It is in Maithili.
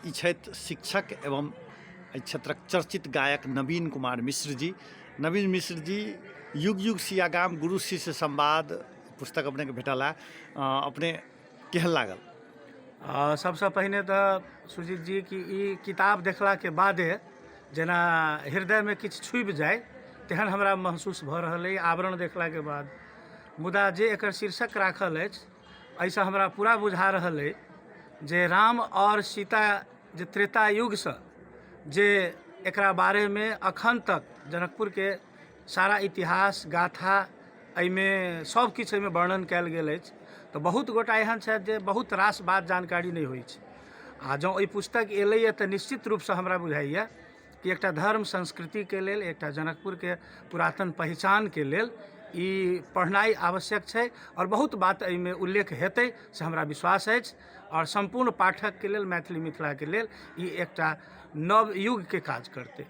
ई छथि शिक्षक एवं एहि क्षेत्रक चर्चित गायक नवीन कुमार मिश्र जी। नवीन मिश्र जी, युग युग सियागाम गुरु शिष्य संवाद पुस्तक अपनेके भेटल है, अपने केहन लागल? सबसँ पहिने तऽ सुजीत जी कि ई किताब देखलाके बादे जेना हृदयमे किछु छुबि जाइ तेहन हमरा महसूस भऽ रहल अइ आवरण देखलाके बाद। मुदा जे एकर शीर्षक राखल अछि एहिसँ हमरा पूरा बुझा रहल अइ जे राम आओर सीता जे त्रेता युगसँ जे एकरा बारेमे अखन तक जनकपुरके सारा इतिहास गाथा एहिमे सब किछु एहिमे वर्णन कयल गेल अछि। तऽ बहुत गोटा एहन छथि जे बहुत रास बात जानकारी नहि होइ छै, आ जँ ओहि पुस्तक एलैए तऽ निश्चित रूपसँ हमरा बुझाइए कि एकटा धर्म संस्कृतिके लेल, एकटा जनकपुरके पुरातन पहिचानके लेल ई पढ़नाइ आवश्यक छै आओर बहुत बात एहिमे उल्लेख हेतै से हमरा विश्वास अछि। आओर सम्पूर्ण पाठकके लेल, मैथिली मिथिलाके लेल ई एकटा नव युगके काज करतै।